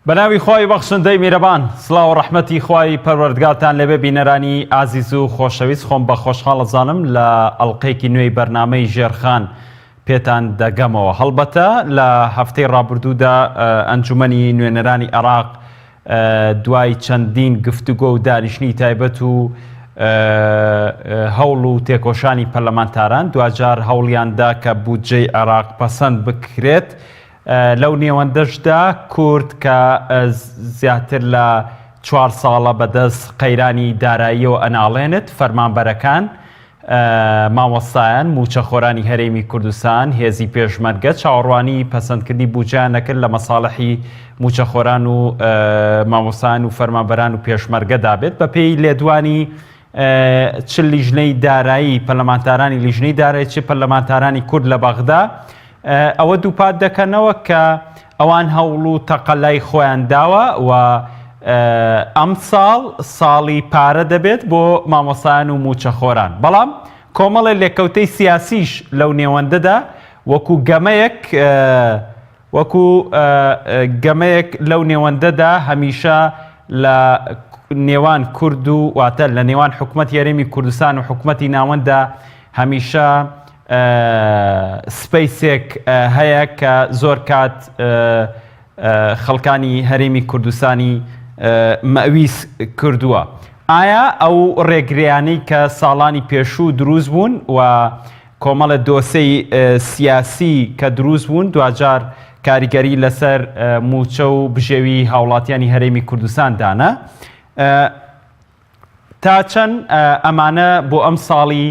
بەناوی خوای بەخشندەی میرەبان سڵاو و ڕەحمەتی خوای پەروەردگارتان لێبێ بینەرانی ئازیز و خۆشەویست خۆم بە خۆشحاڵ ئەزانم لە ئەڵقەیەکی نوێی بەرنامەی ژێرخان پێتان دەگەمەوە هەڵبەتە لە هەفتەی ڕابردوودا ئەنجومەنی نوێنەرانی عێراق دوای چەندین گفتوگۆ و دانیشتنی تایبەت و هەوڵ و تێکۆشانی پەرلەمانتاران دواجار هەوڵیاندا کە بودجەی عێراق پەسەند بکرێت لەو نێوەندەشدا کورد کە زیاتر لە چوار ساڵە بەدەست قەیرانی داراییەوە ئەناڵێنێت، فەرمانبەرەکان، مامۆستایان، مووچەخۆرانی هەرێمی کوردستان، هێزی پێشمەرگە چاوەڕوانی پەسەندکردنی بودجەیان نەکرد لە مەساڵحی مووچەخۆران و مامۆستایان و فەرمانبەران و پێشمەرگەدا بێت. بەپێی لێدوانی چ لیژنەی دارایی پەرلەمانتارانی لیژنەی دارایی چ پەرلەمانتارانی کورد لە بەغدا ئەوە دووپات دەکەنەوە کە ئەوان هەوڵ و تەقەلای خۆیان داوە و ئەمساڵ ساڵی پارە دەبێت بۆ مامۆستایان و مووچەخۆران بەڵام کۆمەڵێ لێکەوتەی سیاسیش لەو نێوەندەدا وەکو گەمەیەک وەکو گەمەیەک لەو نێوەندەدا هەمیشە لە نێوان کورد و واتە لە نێوان حکومەتی هەرێمی کوردستان و حکومەتی ناوەنددا هەمیشە سپەیسێک هەیە کە زۆر کات خەڵکانی هەرێمی کوردستانی مەویس کردووە. ئایا ئەو ڕێگریانەی کە ساڵانی پێشوو دروست بوون و کۆمەڵە دۆسێی سیاسی کە دروست بوون دواجار کاریگەری لەسەر مووچە و بژێوی هاوڵاتیانی هەرێمی کوردستان دانا تا چەند ئەمانە بۆ ئەم ساڵی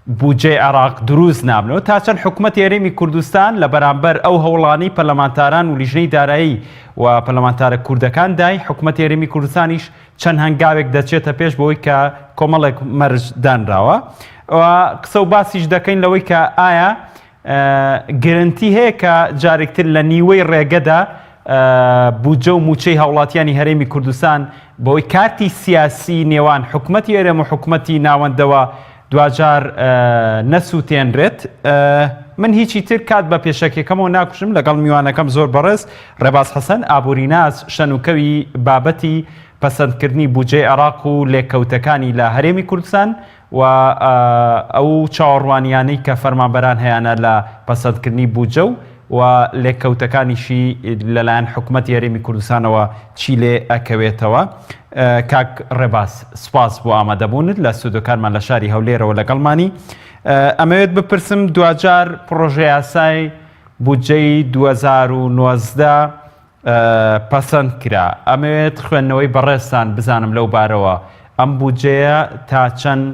بودجەی عێراق دروست نابنەوە تا چەند حکومەتی هەرێمی کوردستان لە بەرامبەر ئەو هەوڵانەی پەرلەمانتاران و لیژنەی دارایی و پەرلەمانتارە کوردەکان دای حکومەتی هەرێمی کوردستانیش چەند هەنگاوێک دەچێتە پێش بەوەی کە کۆمەڵێک مەرج دانراوە و قسە و باسیش دەکەین لەوەی کە ئایا گرنتی هەیە کە جارێکتر لە نیوەی ڕێگەدا بودجە و موچەی هاوڵاتیانی هەرێمی کوردستان بەوەی کارتی سیاسی نێوان حکومەتی هەرێم و حکومەتی ناوەندەوە دواجار نەسووتێنرێت. من هیچی تر کات بە پێشەکیەکەمەوە ناکوژم لەگەڵ میوانەکەم زۆر بەڕێز ڕێباز حەسەن ئابووریناس شەنوکەوی بابەتی پەسەندکردنی بودجەی عێراق و لێکەوتەکانی لە هەرێمی کوردستان و ئەو چاوەڕوانیانەی کە فەرمانبەران هەیانە لە پەسەندکردنی بودجە و و لێکەوتەکانیشی لەلایەن حکومەتی هەرێمی کوردستانەوە چی لێ ئەکەوێتەوە. کاک ڕێباز سوپاس بۆ ئامادەبوونت لە ستۆدیۆکانمان لە شاری هەولێرەوە لەگەڵمانی. ئەمەوێت بپرسم دواجار پڕۆژەیاسای بودجەی 2019 پەسەند کرا ئەمەوێت خوێندنەوەی بەڕێزتان بزانم لەو بارەوە ئەم بودجەیە تا چەند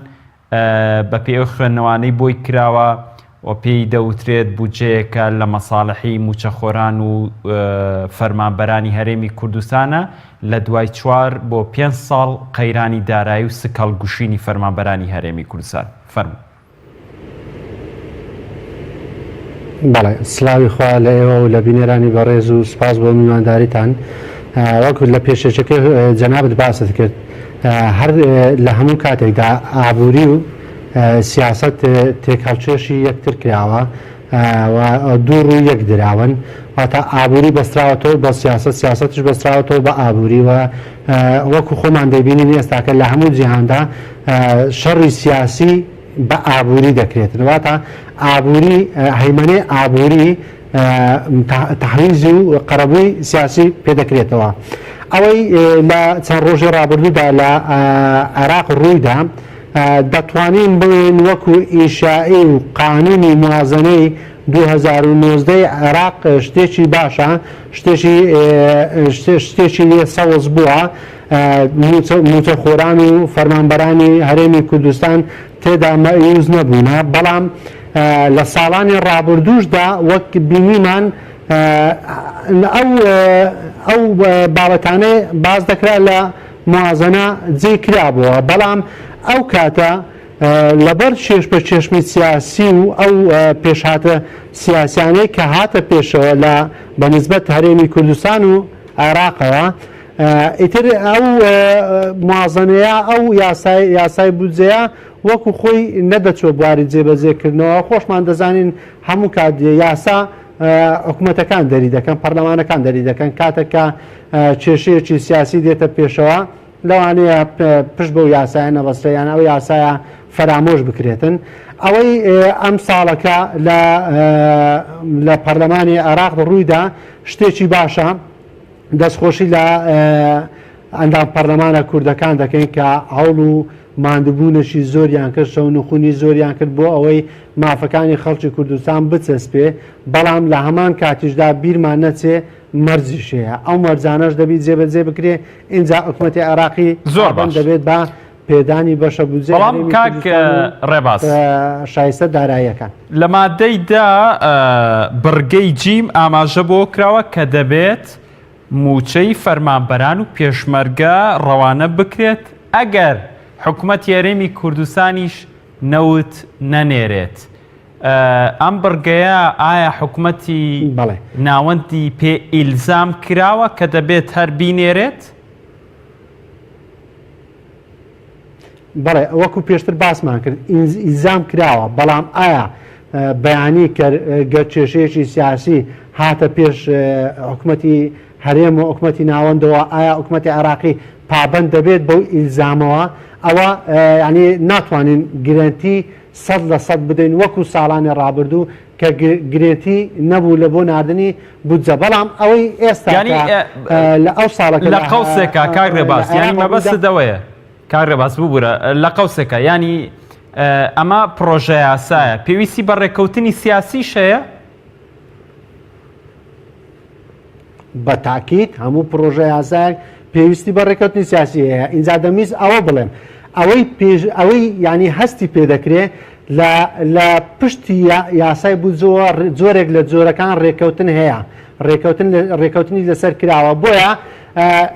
بەپێی ئەو خوێندنەوانەی بۆی کراوە و پێی دەوترێت بودجەیەکە لە مەساڵحی مووچەخۆران و فەرمانبەرانی هەرێمی کوردستانە لە دوای چوار بۆ پێنج ساڵ قەیرانی دارایی و سکهەڵگوشینی فەرمانبەرانی هەرێمی کوردستان. فەرموو. بەڵێ سڵاوی خوا لە ئێوە و لە بینەرانی بەڕێز و سوپاس بۆ میوانداریتان. وەک لە پێشەکیەکەی جەنابت باست کرد هەر لە هەموو کاتێکدا ئابووری و سیاسەت تێکهەڵکێشی یەکتر کراوە و دوو ڕووی یەک دراون واتە ئابووری بەستراوەتەوە بە سیاسەت سیاسەتش بەستراوەتەوە بە ئابووری و وەکو خۆمان دەیبینین ئێستاکە لە هەموو جیهاندا شەڕی سیاسی بە ئابووری دەکرێتن واتە ئابووری هەیمەنەی ئابووری تەحویزی و قەرەبووی سیاسی پێدەکرێتەوە. ئەوەی لە چەند ڕۆژی ڕابردوودا لە عێراق ڕوویدا دەتوانین بڵێین وەکو ئینشائی و قانونی موازنەی 2019 عێراق شتێکی باشە شتێکی شتێکی لێ سەوز بووە مووچەخۆران و فەرمانبەرانی هەرێمی کوردستان تێدا مەئیوس نەبوونە، بەڵام لە ساڵانی ڕابردووشدا وەک بینیمان ئەو ئەو بابەتانەی باس دەکرا لە موازنە جێی کرابووە، بەڵام ئەو کاتە لەبەر چێشمەچێشمی سیاسی و ئەو پێشهاتە سیاسیانەی کە هاتە پێشەوە لە بە نیسبەت هەرێمی کوردستان و عێراقەوە ئیتر ئەو موازنەیە ئەو یاسای یاسای بودجەیە وەکو خۆی نەدەچوە بواری جێبەجێکردنەوە خۆشمان دەزانین هەموو کات یاسا. حکومەتەکان دەری دەکەن، پەرلەمانەکان دەری دەکەن، کاتێک کە کێشەیەکی سیاسی دێتە پێشەوە لەوانەیە پشت بەو یاسایە نەبەسترێت یان ئەو یاسایە فەرامۆش بکرێتن. ئەوەی ئەم ساڵەکە لە لە پەرلەمانی عێراق ڕوویدا شتێکی باشە، دەستخۆشی لە ئەندام پەرلەمانە کوردەکان دەکەین کە هەوڵ و ماندووبوونێکی زۆریان کرد، شەونخونی زۆریان کرد بۆ ئەوەی مافەکانی خەڵکی کوردستان بچەسپێ، بەڵام لە هەمان کاتیشدا بیرمان نەچێ مەرجیش هەیە، ئەو مەرجانەش دەبی جێبەجێ بکرێ، ئینجا حکومەتی عێراقی زۆر پابەند باش. دەبێت بە پێدانی بەشە بودجەی بەڵام هەرێمی کاک کوردستان و ڕێباز. شایستە داراییەکان. لە مادەی دە بڕگەی جیم ئاماژە بۆ کراوە کە دەبێت مووچەی فەرمانبەران و پێشمەرگە ڕەوانە بکرێت ئەگەر حکومەتی هەرێمی کوردستانیش نەوت نەنێرێت. ئەم بڕگەیە ئایا حکومەتی بەڵێ. ناوەندی پێ ئیلزام کراوە کە دەبێت هەر بینێرێت؟ بەڵێ وەکو پێشتر باسمان کرد ئیلزام کراوە، بەڵام ئایا بەیانی گەر کێشەیەکی سیاسی هاتە پێش حکومەتی هەرێم و حکومەتی ناوەندەوە ئایا حکومەتی عێراقی پابەند دەبێت بەو ئیلزامەوە؟ ئەوە یانی ناتوانین گرەنتی 100% بدەین وەکو ساڵانی ڕابردوو کە گرێنتی نەبوو لە بۆ ناردنی بودجە، بەڵام ئەوەی ئێستا یانی لە ئەو ساڵەکە لە قەوسێکا کاک ڕێباز یانی مەبەستت ئەوەیە کاک ڕێباز ببورە لە قەوسێکا یانی ئەمە پڕۆژە یاسایە پێویستی بە ڕێککەوتنی سیاسیش هەیە؟ بە تاکید هەموو پڕۆژە یاسایەک پێویستی بە ڕێککەوتنی سیاسی هەیە ئینجا دەمویست ئەوە بڵێم ئەوەی پێش ئەوەی ینی هەستی پێ دەکرێ لە لە پشتی یاسای بودجەوە جۆرێک لە جۆرەکان ڕێککەوتن هەیە ڕێککەوتن ڕێککەوتنی لەسەر کراوە بۆیە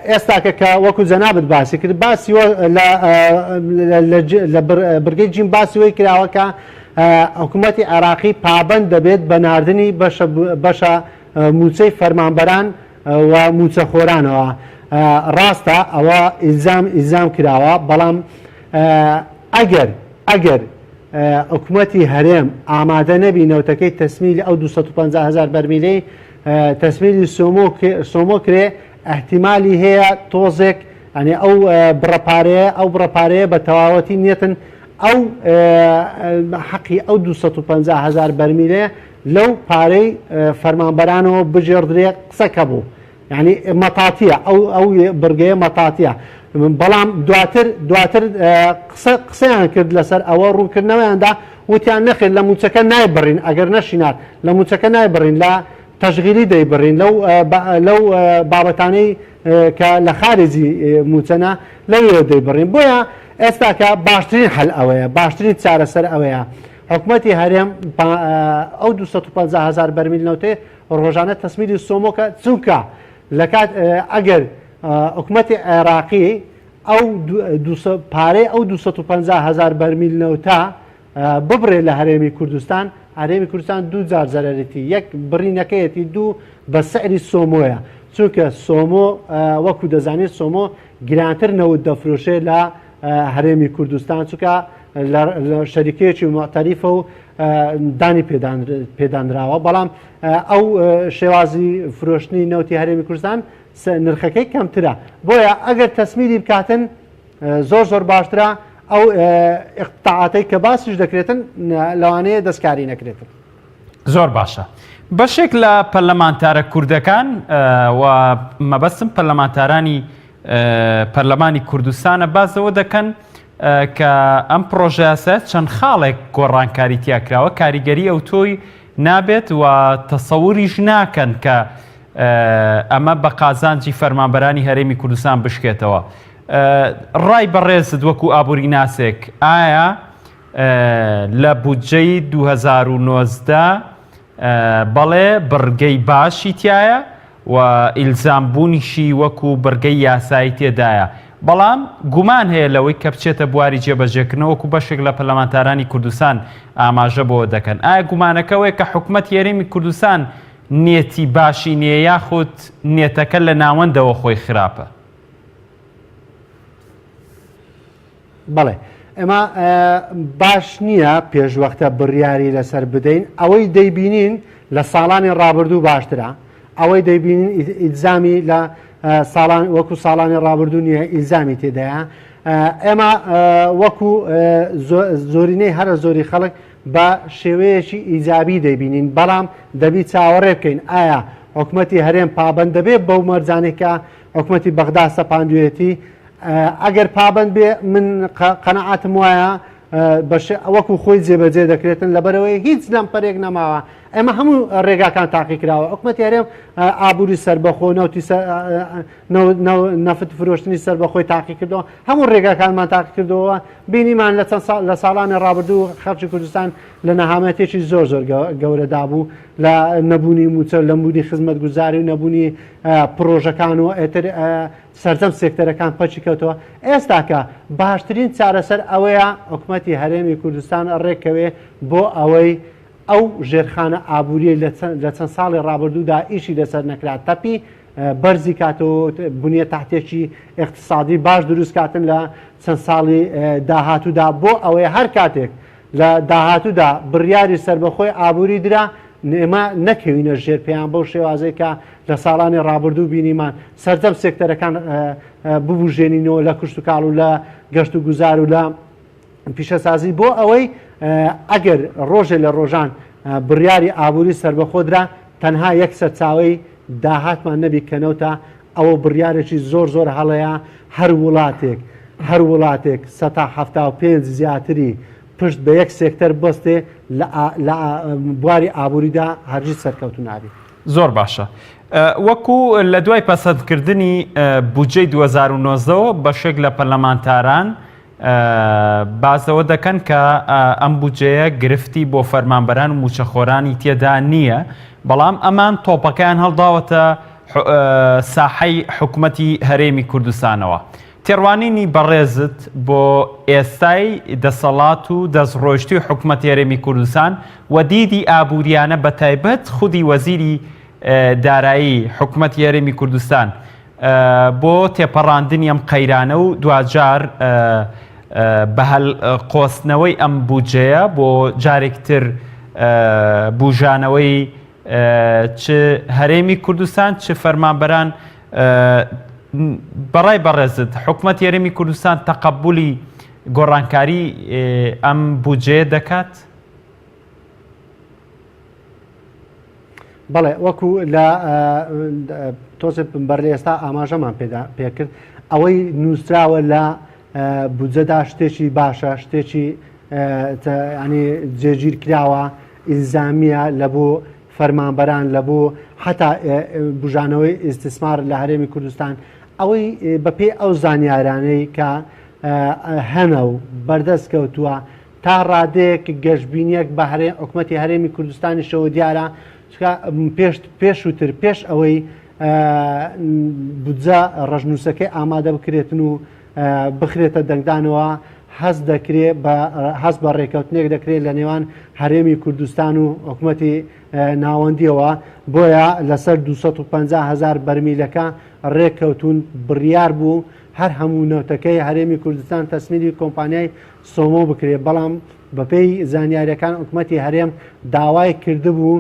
ئێستاکە کە وەکو جەنابت باسی کرد باسی لە بڕگەی جیم باسی وەی کراوە کە حکوومەتی عێراقی پابند دەبێت بە ناردنی بەشە بەشە مووچەی فەرمانبەران و مووچەخۆرانەوە. ڕاستە ئەوە ئیلزام ئیلزام کراوە، بەڵام ئەگەر ئەگەر حکومەتی هەرێم ئامادە نەبی نەوتەکەی تەسمیلی ئەو 250 هەزار بەرمیلەی تەسمیلی سۆمۆ سۆمۆ کرێ ئیحتیمالی هەیە تۆزێک ئەنی ئەو بڕە پارەیە ئەو بڕە پارەیە بە تەواوەتی نیەتن ئەو حەقی ئەو 250 هەزار بەرمیلەیە لەو پارەی فەرمانبەرانەوە بگێڕدرێ قسە کەبوو یعنی مەتاتیە ئەو ئەو بڕگەیە مەتاتیە بەڵام دواتر دواتر قسە قسەیان کرد لەسەر ئەوە ڕوونکردنەوەیاندا وتیان نەخێر لە موچەکە نایبڕین ئەگەر نەشینات لە موچەکە نایبڕین لە تەشغیلی دەیبڕین لەو لەو بابەتانەی کە لە خارجی موچەنە لەوێ دەیبڕین بۆیە ئێستاکە باشترین حل ئەوەیە باشترین چارەسەر ئەوەیە حکومەتی هەرێم ئەو 250 هەزار بەرمیل نەوتەی ڕۆژانە تەسمیلی سۆمۆکە چونکە لە کات ئەگەر حکومەتی عێراقی ئەو پارەی ئەو 250 هەزار بەرمیل نەوتە ببڕێ لە هەرێمی کوردستان هەرێمی کوردستان دوو جار زەرەرێتی یەک بڕینەکەیەتی دوو بە سعری سۆمۆیە چونکە سۆمۆ وەکو دەزانێت سۆمۆ گرانتر نەوت دەفرۆشێ لە هەرێمی کوردستان چونکە لە شەریکەیەکی موعتەریفە و دانی پێدانراوە بەڵام ئەو شێوازی فرۆشتنی نەوتی هەرێمی کوردستان نرخەکەی کەمترە بۆیە ئەگەر تەسمیری بکاتن زۆر زۆر باشترە ئەو ئیقتاعاتەی کە باسیش دەکرێتن لەوانەیە دەستکاری نەکرێتن. زۆر باشە. بەشێک لە پەرلەمانتارە کوردەکان و مەبەستم پەرلەمانتارانی پەرلەمانی کوردستانە باس لەوە دەکەن کە ئەم پڕۆژەیاسایە چەند خاڵێک گۆڕانکاری تیا کراوە کاریگەری ئەوتۆی نابێت و تەسەوریش ناکەن کە ئەمە بە قازانجی فەرمانبەرانی هەرێمی کوردستان بشکێتەوە. ڕای بەڕێزت وەکو ئابووری ناسێک ئایا لە بودجەی 2019 بەڵێ بڕگەی باشی تایە و ئیلزام بوونیشی وەکو بڕگەی یاسایی تێدایە، بەڵام گومان هەیە لەوەی کە بچێتە بواری جێبەجێکردنەوە وەکو بەشێک لە پەرلەمانتارانی کوردستان ئاماژە بەوە دەکەن. ئایا گومانەکە ئەوەیە کە حکومەتی هەرێمی کوردستان نیەتی باشی نییە یاخود نیەتەکە لە ناوەندەوە خۆی خراپە؟ بەڵێ ئێمە باش نییە پێشوەختە بڕیاری لەسەر بدەین ئەوەی دەیبینین لە ساڵانی ڕابردوو باشترە ئەوەی دەیبینین ئیلزامی لە ساڵان وەکو ساڵانی ڕابردوو نییە ئیلزامی تێدایە ئێمە وەکو زۆرینەی هەرە زۆری خەڵک بە شێوەیەکی ئیجابی دەیبینین بەڵام دەبی چاوەڕێ بکەین ئایا حکومەتی هەرێم پابەند دەبێت بەو مەرجانەی کە حکومەتی بەغدا سەپاندوێتی ئەگەر پابەند بێ من قەنەعاتم وایە وەکو خۆی جێبەجێ دەکرێتن لەبەرەوەی هیچ لەمپەرێک نەماوە ئێمە هەموو ڕێگاکان تاقیکراوە حکومەتی هەرێم ئابووری سەربەخۆ نەوتی نەفت فرۆشتنی سەربەخۆی تاقیکردەوە هەموو ڕێگاکانمان تاقیکردەوە بینیمان لە چەند لە ساڵانی ڕابردوو خەڵکی کوردستان لە نەهامەتێکی زۆر زۆر گەورەدا بوو لە نەبوونی موچە لە نەبوونی خزمەتگوزاری و نەبوونی پرۆژەکان و ئێتر سەرجەم سێکتەرەکان پەکی کەوتەوە ئێستاکە باشترین چارەسەر ئەوەیە حکومەتی هەرێمی کوردستان ڕێککەوێ بۆ ئەوەی ئەو ژێرخانە ئابووریەی لە چەند ساڵی ڕابردوودا ئیشی لەسەر نەکرا تەپی بەرزی کاتەوە بنیە تحتێکی اقتصادی باش دروست کاتن لە چەند ساڵی داهاتوودا بۆ ئەوەی هەر کاتێک لە داهاتوودا بڕیاری سەربەخۆی ئابووری درا ئێمە نەکەوینە ژێر پێیان بەو شێوازەی کە لە ساڵانی ڕابردوو بینیمان سەرجەم سێکتەرەکان ببوژێنینەوە لە کشتوکاڵ و لە گەشت و گوزار و لە پیشەسازی بۆ ئەوەی ئەگەر ڕۆژێ لە ڕۆژان بڕیاری ئابووری سەربەخۆ درا تەنها یەک سەرچاوەی داهاتمان نەبی کە نەوتە ئەوە بڕیارێکی زۆر زۆر هەڵەیە هەر وڵاتێک هەر وڵاتێک سەتا 75 زیاتری پشت بە یەک سێکتەر بەستێ لە بواری ئابووریدا هەرگیز سەرکەوتو نابێت. زۆر باشە وەکو لە دوای پەسەندکردنی بودجەی 2019 بەشێک لە پەرلەمانتاران باس لەوە دەکەن کە ئەم بودجەیە گرفتی بۆ فەرمانبەران و مووچەخۆرانی تێدا نییە، بەڵام ئەمان تۆپەکەیان هەڵداوەتە ساحەی حکومەتی هەرێمی کوردستانەوە. تێڕوانینی بەڕێزت بۆ ئێستای دەسەڵات و دەستڕۆیشتووی حکومەتی هەرێمی کوردستان و دیدی ئابووریانە بەتایبەت خودی وەزیری دارایی حکومەتی هەرێمی کوردستان بۆ تێپەڕاندنی ئەم قەیرانە و دواجار بە هەل قۆستنەوەی ئەم بودجەیە بۆ جارێک تر بوژانەوەی چ هەرێمی کوردستان چ فەرمانبەران بەڕای بەڕێزت حکومەت هەرێمی کوردستان تەقەبولی گۆڕانکاری ئەم بودجەیە دەکات؟ بەڵێ وەکو لە تۆزێ بەر لە ئێستا ئاماژەمان پێدا پێکرد ئەوەی نووسراوە لە بودجەدا شتێکی باشە شتێکی ینی جێگیر کراوە ئیلزامیە لە بۆ فەرمانبەران لە بۆ حتا بژانەوەی ئیسیسمار لە هەرێمی کوردستان ئەوەی بەپێی ئەو زانیارانەی کە هەنە و بەردەست کەوتووە تا ڕادەیەک گەشبینیەک بە هەرێ حکومەتی هەرێمی کوردستانیشەوە دیارە چونکە پێش پێشووتر پێش ئەوەی بودجە ڕەشنووسەکەی ئامادە بکرێتن و بخرێتە دەنگدانەوە هەست دەکرێ بە هەست بە ڕێکەوتنێک دەکرێت لە نێوان هەرێمی کوردستان و حکومەتی ناوەندیەوە بۆیە لەسەر 250 هزار بەرمیلەکە ڕێککەوتون بڕیار بوو هەر هەموو نەوتەکەی هەرێمی کوردستان تەسمیلی کۆمپانیای سۆمۆ بکرێت، بەڵام بەپێی زانیارییەکان حکومەتی هەرێم داوای کردبوو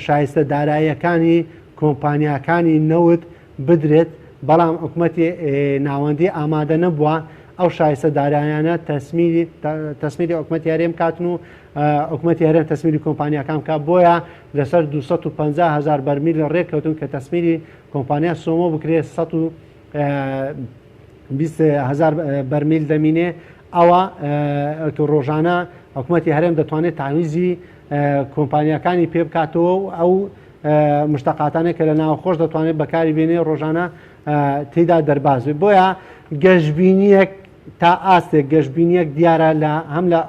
شایستە داراییەکانی کۆمپانیاکانی نەوت بدرێت، بەڵام حکومەتی ناوەندی ئامادە نەبووە ئەو شایستە دارایانە تەسمیلی حکومەتی هەرێم بکاتن و حکومەتی هەرێم تەسمیلی کۆمپانیاکان بکات، بۆیە لەسەر 250 هەزار بەرمیل ڕێککەوتون کە تەسمیلی کۆمپانیا سۆمۆ بکرێت 120 هەزار بەرمیل دەمینێ ئەوە ڕۆژانە حکوومەتی هەرێم دەتوانێت تاویزی کۆمپانیاکانی پێ بکاتەوە و ئەو مشتەقاتانێک کە لە ناوخۆش دەتوانێت بەکاری بێنێ ڕۆژانە تێدا دەرباز بێ بۆیە گەشببینیەک تا ئاستێک گەشببینیەک دیارە لە هەم لە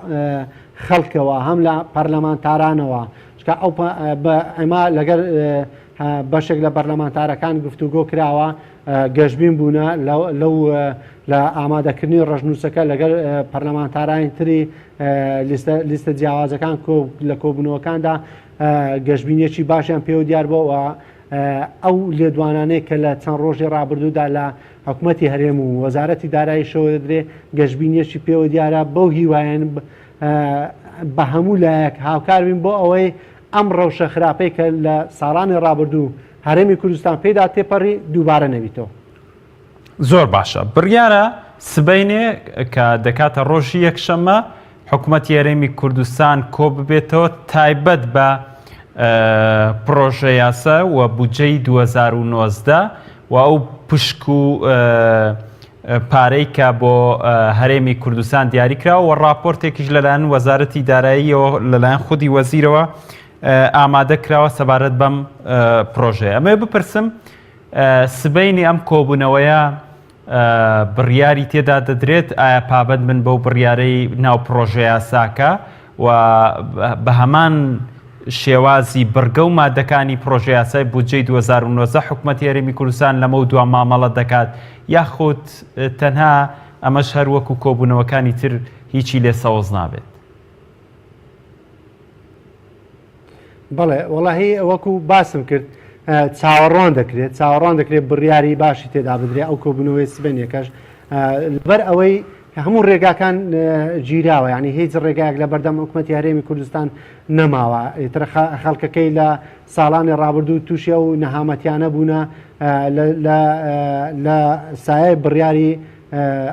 خەڵکەوە هەم لە پەرلەمانتارانەوە چکە ئەو ئەمە لەگەر بەشێک لە پەرلەمانتارەکان گفتوگۆ کراوە گەشبین بوونە لەو لە ئامادەکردنی ڕەشنووسەکە لەگەڵ پەرلەمانتارانی تری لیستە جیاوازەکان لە کۆبوونەوەکاندا گەشبینیەکی باشیان پێوە دیار بۆ ئەو لێدوانانەی کە لە چەند ڕۆژی ڕابردوودا لە حکوومەتی هەرێم و وەزارەتی داراییشەوە دەدرێ گەشبینیەکی پێوە دیارە بەو هیوایەن بە هەموو لایەک هاوکار بین بۆ ئەوەی. ئەم ڕەوشە خراپەی کە لە ساڵانی ڕابردوو هەرێمی کوردستان پێیدا تێپەڕی دووبارە نەبیتەوە. زۆر باشە بڕیارە سبەینێ کە دەکاتە ڕۆژی یەکشەممە حکوومەتی هەرێمی کوردستان کۆ ببێتەوە تایبەت بە پڕۆژە یاسا و بودجەی 2019 و ئەو پشک و پارەی کە بۆ هەرێمی کوردستان دیاری کراوە و راپۆرتێکیش لەلایەن وەزارەتی داراییەوە لەلایەن خودی وەزیرەوە ئامادە کراوە سەبارەت بەم پرۆژەیە ئەمەوێ بپرسم سبەینی ئەم کۆبوونەوەیە بڕیاری تێدا دەدرێت، ئایا پابەند بن بەو بڕیارەی ناو پڕۆژەیاساکە و بە هەمان شێوازی بڕگە و مادەکانی پڕۆژەیاسای بودجەی 2019 حکومەتی هەرێمی کوردستان لەمەو دوا مامەڵە دەکات یاخود تەنها ئەمەش هەر وەکو کۆبوونەوەکانی تر هیچی لێ سەوز نابێت؟ بەڵێ وەڵاهی وەکو باسم کرد چاوەڕوان دەکرێت چاوەڕوان دەکرێت بڕیاری باشی تێدا بدرێت ئەو کۆبوونەوەی سبەینێکەش لەبەر ئەوەی هەموو ڕێگاکان گیراوە یعنی هیچ ڕێگایەک لە بەردەم حکوومەتی هەرێمی کوردستان نەماوە ئیتر خەڵکەکەی لە ساڵانی ڕابردوو تووشی ئەو نەهامەتیانە بوونە لە سایە بڕیاری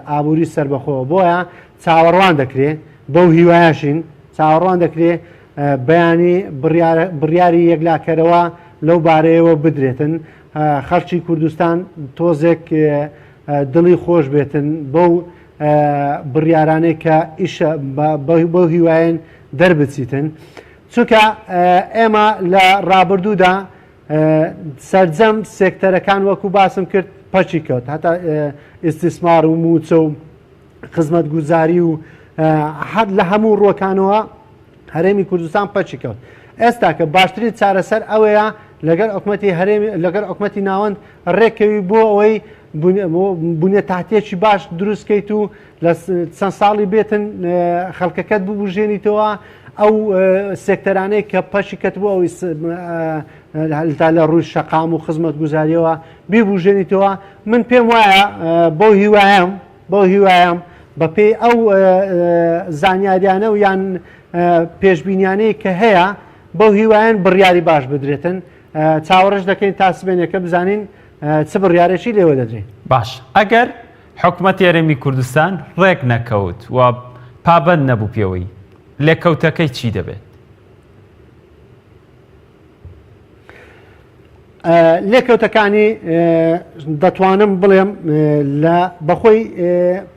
ئابووری سربەخۆ بۆیە چاوەڕوان دەکرێت بەو هیوایەشین چاوەڕوان دەکرێت بەیانی بڕیاری یەکلاکەرەوە لەو بارەیەوە بدرێتن، خەڵکی کوردستان تۆزێک دڵی خۆش بێتن بەو بڕیارانەی کە ئیشە بەو هیوایەن دەربچیتن چونکە ئێمە لە ڕابردوودا سەرجەم سێکتەرەکان وەکو باسم کرد پەکی کەوت هەتا ئیستیسمار و موچە و خزمەتگوزاری و هەر لە هەموو ڕووەکانەوە هەرێمی کوردستان پەکی کەوت ئێستا کە باشترین چارەسەر ئەوەیە لەگەر حکومەتی هەرێمی لەگەر حکومەتی ناوەند ڕێکەوی بۆ ئەوەی بنیە تحتیەکی باش دروستکەیت و لە چەند ساڵی بێتن خەڵکەکەت ببژێنیتەوە ئەو سێکتەرانەی کە پەشی کەتبوو ئەوی تا لە ڕووی شەقام و خزمەت گوزاریەوە بیبژێنیتەوە من پێم وایە بەو هیوایەم بەو هیوایەم بەپێی ئەو زانیاریانە و یان پێشبینیانەی کە هەیە بەو هیوایەن بڕیاری باش بدرێتن چاوەڕێش دەکەین تا سبێنێکە بزانین چ بڕیارێکی لێوە دەدرێت. باش ئەگەر حکومەتی هەرێمی کوردستان ڕێک نەکەوت و پابەند نەبوو پێوەی لێکەوتەکەی چی دەبێت؟ لێکەوتەکانی دەتوانم بڵێم لە بەخۆی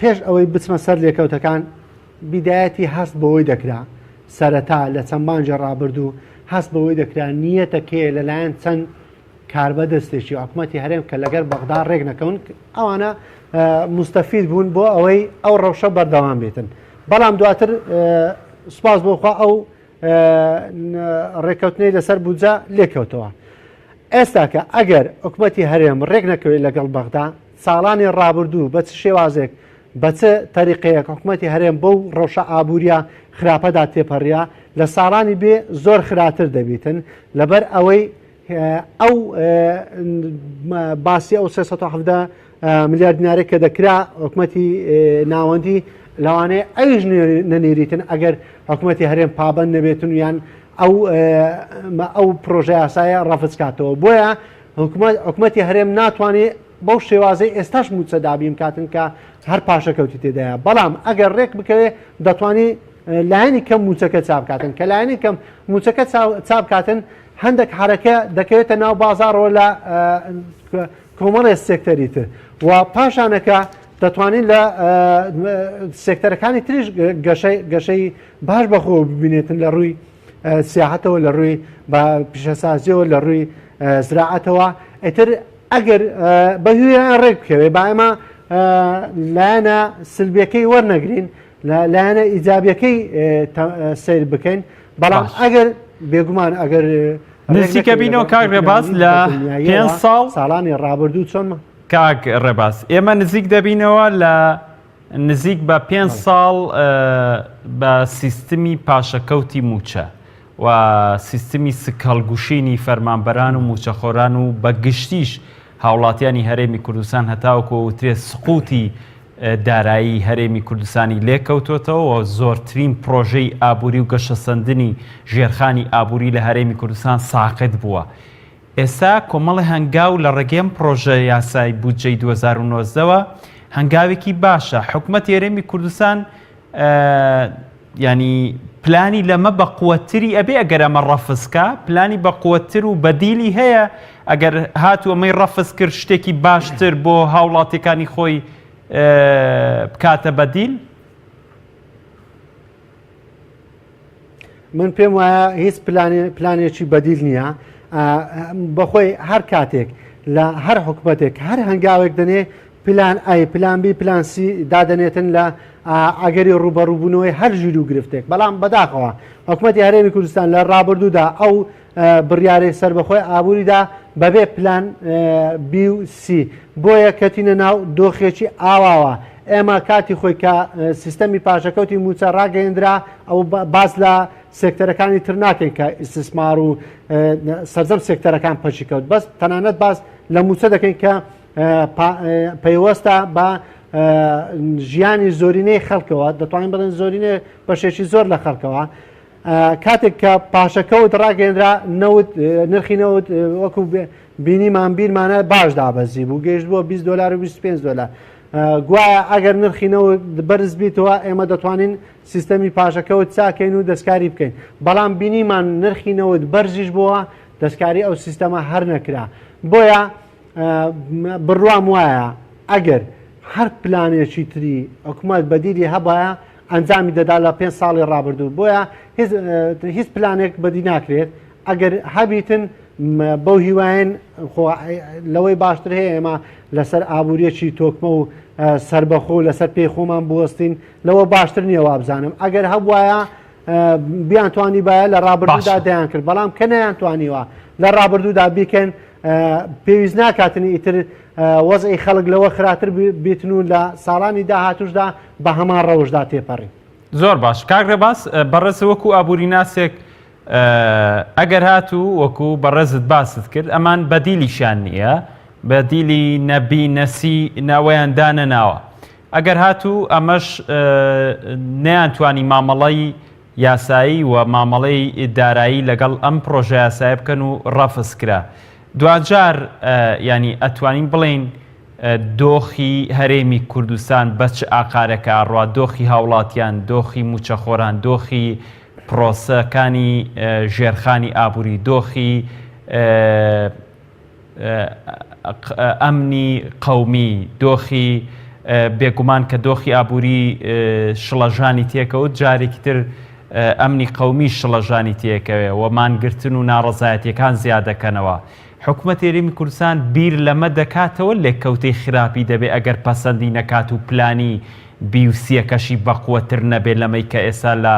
پێش ئەوەی بچمە سەر لێکەوتەکان بیدایەتی هەست بەوەی دەکرا سەرەتا لە چەند مانگی ڕابردوو هەست بەوەی دەکرا نیەتەکەیە لەلایەن چەند کاربەدەستێکی حکوومەتی هەرێم کە لەگەر بەغدا ڕێک نەکەون ئەوانە مستەفید بوون بۆ ئەوەی ئەو ڕەوشە بەردەوام بێتن بەڵام دواتر سوپاس بۆخوا ئەو ڕێککەوتنەی لەسەر بودجە لێکەوتەوە. ئێستاکە ئەگەر حکومەتی هەرێم ڕێک نەکەوێت لەگەڵ بەغدا، ساڵانی ڕابردوو بە چ شێوازێک بە چ تەریقەیەک حکومەتی هەرێم بەو ڕەوشە ئابووریە خراپەدا تێپەڕیە، لە ساڵانی بێ زۆر خراتر دەبیتن، لەبەر ئەوەی ئەو باسی ئەو 317 ملیار دینارێک کە دەکرا حکومەتی ناوەندی لەوانەیە ئەویش نەنێریتن ئەگەر حکومەتی هەرێم پابند نەبێتن و یان ئەو ئەو پرۆژە یاسایە ڕەفز کاتەوە بۆیە حکومەتی هەرێم ناتوانێت بەو شێوازەی ئێستاش موچە دابین کاتن کە هەر پاشەکەوتی تێدایە بەڵام ئەگەر ڕێک بکەوێ دەتوانێت لایەنی کەم موچەکە چابکاتن کە لایەنی کەم موچەکە چابکاتن هەندێک حرەکە دەکەوێتە ناو بازاڕەوە لە کۆمەڵێ سێکتەری تر و پاشانەکە دەتوانین لە سێکتەرەکانی تریش گەشەی گەشەی باش بەخۆ ببینێتن لە ڕووی سیاحەتەوە لە ڕووی بە پیشەسازیەوە لە ڕووی زراعەتەوە ئیتر ئەگەر بە هویان ڕێک بکەوێ با ئێمە لایەنە سلبیەکەی وەرنەگرین لایەنە ئیجابیەکەی سەیر بکەین بەڵام ئەگەر بێگومان ئەگەر نزیکە بینەوە کاک ڕێباز لە پێ ساڵ ساڵانی ڕابردوو چۆن کاک ڕێباز ئێمە نزیک دەبینەوە لە نزیک بە پێ ساڵ بە سیستمی پاشەکەوتی موچە و سیستمی سکهەڵگوشینی فەرمانبەران و موچەخۆران و بە گشتیش هاوڵاتیانی هەرێمی کوردستان هەتاوەکو وترێ سقوتی. دارایی هەرێمی کوردستانی لێکەوتۆتەوە و زۆرترین پرۆژەی ئابووری و گەشەسەندنی ژێرخانی ئابووری لە هەرێمی کوردستان ساقت بووە. ئێستا کۆمەڵی هەنگاو لە ڕێگەی ئەم پرۆژە یاسای بودجەی 2019 وە هەنگاوێکی باشە. حکومەتی هەرێمی کوردستان ینی پلانی لەمە بە قوتتری ئەبێ ئەگەر ئەمە ڕەفزکە پلانی بە قوتتر و بەدیلی هەیە ئەگەر هاتوو ئەمەی ڕەفز کرد شتێکی باشتر بۆ هاوڵاتیەکانی خۆی بکاتە بەدیل؟ من پێم وایە هیچ پلانێکی بەدیل نییە بەخۆی هەر کاتێک لە هەر حکومەتێک هەر هەنگاوێک دەنێ پلان A، پلان B، پلان C دادەنێتن لە ئەگەری ڕووبەڕووبوونەوەی هەر ژیر و گرفتێک، بەڵام بەداخەوە حکومەتی هەرێمی کوردستان لە ڕابردوودا ئەو بڕیارەی سەربەخۆی ئابووریدا بەبێ پلان B و C، بۆیە کەتینە ناو دۆخێکی ئاواوە. ئێمە کاتی خۆی کە سیستەمی پاشەکەوتی مووچە ڕاگەیەندرا، ئەو باس لە سێکتەرەکانی تر ناکەین کە ئیستیسمار و سەرجەم سێکتەرەکان پەکی کەوت، بەس تەنانەت باس لە مووچە دەکەین کە پەیوەستە بە ژیانی زۆرینەی خەڵکەوە دەتوانین بڵێن زۆرینە بەشێکی زۆر لە خەڵکەوە کاتێک کە پاشەکەوت ڕاگەێنرا نەوت نرخی نەوت وەکو بینیمان بیرمانە باش دابەزی بوو گەیشت بووە 20 دلار و 25 دلار گوایە ئەگەر نرخی نەوت بەرز بیتەوە ئێمە دەتوانین سیستەمی پاشەکەوت چاکەین و دەستکاری بکەین بەڵام بینیمان نرخی نەوت بەرزیش بووە دەستکاری ئەو سیستەمە هەر نەکرا بۆیە بڕوام وایە ئەگەر هەر پلانێکی تری حکومەت بەدیلی هەبایە ئەنجامی دەدا لە پێ ساڵی ڕابردوو بۆیە هیچ پلانێک بەدی ناکرێت ئەگەر هەبیتن بەو هیواین لەوەی باشتر هەیە ئێمە لەسەر ئابوووریەکی تۆکمە و سربەخۆ لەسەر پێی خۆمان بوەستین لەوە باشتر نییە وابزانم ئەگەر هەبواە بیانتوانیبایە لە ڕابردوودا دەیان کرد بەڵام کە نەیانتوانیوە لە ڕابردوودا بیکەن پێویست ناکاتن ئیتر وەزعی خەڵک لەوە خراپتر بیتن و لە ساڵانی داهاتوشدا بە هەمان ڕەوشدا تێپەڕین. زۆر باش کاک ڕێباز بەڕێز وەکو ئابووری ناسێک ئەگەر هاتوو وەکو بەڕێزت باست کرد ئەمان بەدیلیشیان نییە بەدیلی نەبی نەسی ناوەیان دانەناوە ئەگەر هاتوو ئەمەش نەیانتوانی مامەڵەی یاسایی و مامەڵەی دارایی لەگەڵ ئەم پڕۆژەیاسایە بکەن و ڕەفز کرا دواجار یانی ئەتوانین بڵێین دۆخی هەرێمی کوردستان بە چ ئاقارێکا ئەڕوا دۆخی هاوڵاتیان دۆخی موچەخۆران دۆخی پرۆسەکانی ژێرخانی ئابووری دۆخی ئەمنی قەومی، دۆخی بێگومان کە دۆخی ئابووری شڵەژانی تێکەوت جارێکی تر ئەمنی قەومی شڵەژانی تێکەوێ و مانگرتن و ناڕەزایەتیەکان زیاد دەکەنەوە. حکومەتی هەرێمی کوردستان بیر لەمە دەکاتەوە لێکەوتەی خراپی دەبێ ئەگەر پەسەندی نەکات و پلانی بی و سیەکەشی بەقوەتر نەبێ لەمەی کە ئێستا لە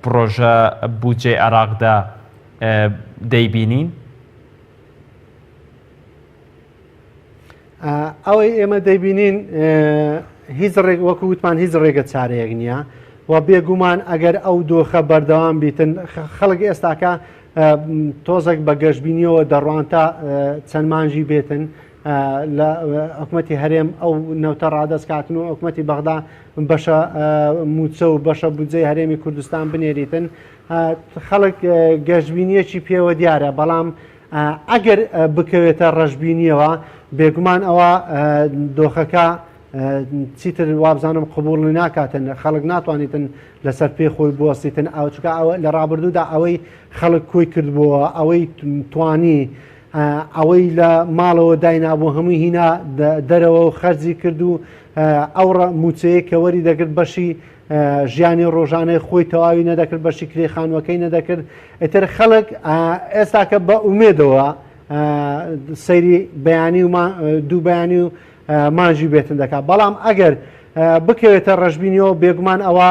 پڕۆژە بودجەی عێراقدا دەیبینین؟ ئەوەی ئێمە دەیبینین هیچ ڕێک وەکو وتمان هیچ ڕێگە چارەیەک نییە و بێگومان ئەگەر ئەو دۆخە بەردەوام بیتن خەڵک ئێستاکە تۆزێک بە گەشتبینیەوە دەڕوان تا چەند مانجی بێتن لە حکومەتی هەرێم ئەو نەوتە ڕادەست کاتن و حکومەتی بەغدا بەشە موچە و بەشە بودجەی هەرێمی کوردستان بنێریتن خەڵک گەشبینیەکی پێوە دیارە، بەڵام ئەگەر بکەوێتە ڕەشبینیەوە بێگومان ئەوە دۆخەکە چیتر وابزانم قبوڵی ناکاتن خەڵک ناتوانیتن لەسەر پێی خۆی بوەستیتن ئەو چکە ئەوە لە ڕابردوودا ئەوەی خەڵک کۆی کردبووە ئەوەی توانی ئەوەی لە ماڵەوە داینابوو هەمووی هینا دەرەوە و خەرجی کرد و ئەو موچەیە کە وەری دەگرت بەشی ژیانی ڕۆژانەی خۆی تەواوی نەدەکرد بەشی کرێ خانووەکەی نەدەکرد ئیتر خەڵک ئێستاکە بە ئومێدەوە سەیری بەیانی و دوو بەیانی و مانجی بێتن دەکات بەڵام ئەگەر بکەوێتە ڕەشبینیەوە بێگومان ئەوە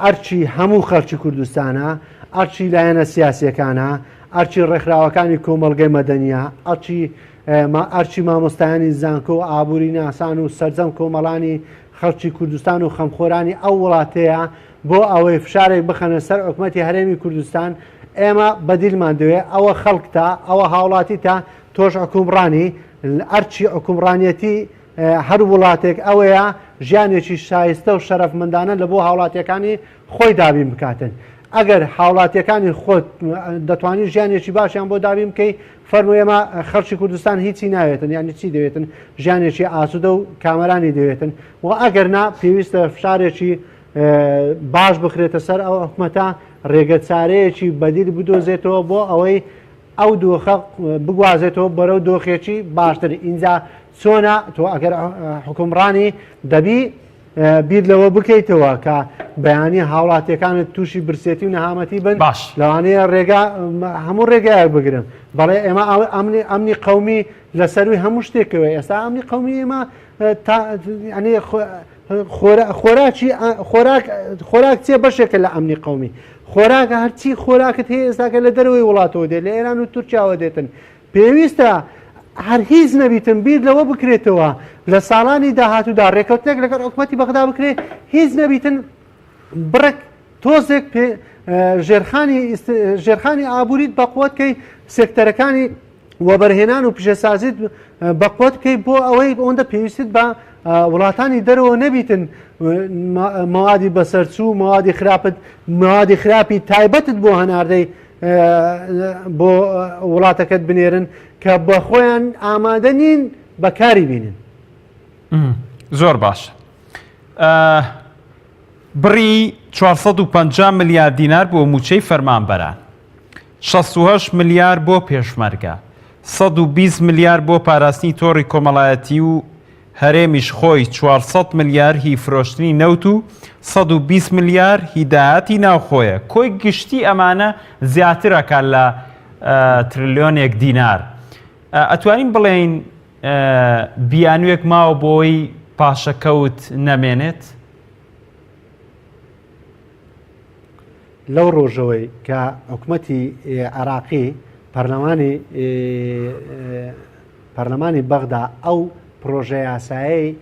ئەرچی هەموو خەڵکی کوردستانە ئەرچی لایەنە سیاسیەکانە ئەرچی ڕێکخراوەکانی کۆمەڵگەی مەدەنیە ئەرچی ئەرچی مامۆستایانی زانکۆ و ئابووری ناسان و سەرجەم کۆمەڵانی خەڵکی کوردستان و خەمخۆرانی ئەو وڵاتەیە بۆ ئەوەی فشارێک بخەنە سەر حکومەتی هەرێمی کوردستان، ئێمە بەدیلمان دەوێ، ئەوە خەڵکتە، ئەوە هاوڵاتیتە، تۆش حوکمڕانی، ئەرکی حوکمڕانیەتی. هەر وڵاتێک ئەوەیە ژیانێکی شایستە و شەرەفمەندانە لە بۆ هاوڵاتیەکانی خۆی دابین بکاتن. ئەگەر هاوڵاتیەکانی خۆت دەتوانی ژیانێکی باشیان بۆ دابین بکەی، فەرموو ئێمە خەڵکی کوردستان هیچی ناوێتن، یانی چی دەوێتن؟ ژیانێکی ئاسوودە و کامەرانی دەوێتن و ئەگەر نا پێویستە فشارێکی باش بخرێتە سەر ئەو حکومەتە ڕێگە چارەیەکی بەدیل بدۆزێتەوە بۆ ئەوەی ئەو دۆخە بگوازێتەوە بەرەو دۆخێکی باشتر ئینجا چۆنە تۆ ئەگەر حکومڕانی دەبی بیر لەوە بکەیتەوە کە بەیانی هاوڵاتیەکانت تووشی برسێتی و نەهامەتی بن باش لەوانەیە ڕێگا هەموو ڕێگایەک بگرن بەڵێ ئێمە ئەمنی ئەمنی قومی لە سەروی هەموو شتێکەوە ئێستا ئەمنی قومی ئێمە ینی خۆراکی خۆراک خۆراک چیە بەشێکە لە ئەمنی قومی خۆراکە هەرچی خۆراکت هەیە ئێستاکە لە دەرەوەی وڵاتەوە دێت لە ئێران و تورکیاوە دێتن پێویستە هەر هیچ نەبیتن بیر لەوە بکرێتەوە لە ساڵانی داهاتوودا ڕێکەوتنێک لەگەڵ حکومەتی بەغدا بکرێت هیچ نەبیتن بڕێک تۆزێک پێ ژێرخانی ژێرخانی ئابووریت بەقوت کەی سێکتەرەکانی وەبەرهێنان و پیشەسازیت بەقوت بکەی بۆ ئەوەی ئەوەندە پێویستت بە وڵاتانی دەرەوە نەبیتن مەوادی بەسەرچوو مەوادی خراپت مەوادی خراپی تایبەتت بۆ هەناردەی بۆ وڵاتەکەت بنێرن کە بە خۆیان ئامادە نین بەکاری بینن. زۆر باش بڕی 450 ملیار دینار بۆ موچەی فەرمانبەران 68 ملیار بۆ پێشمەرگە 120 ملیار بۆ پاراستنی تۆڕی کۆمەڵایەتی و هەرێمیش خۆی 400 ملیار هی فرۆشتنی نەوت و 120 ملیار هی داهاتی ناوخۆیە کۆی گشتی ئەمانە زیاترەکە لە ترلیۆنێک دینار ئەتوانین بڵێین بیانوێک ماوە بۆی پاشەکەوت نەمێنێت؟ لەو ڕۆژەوەی کە حکومەتی عێراقی پەرلەمانی پەرلەمانی بەغدا ئەو پرۆژە یاسایەی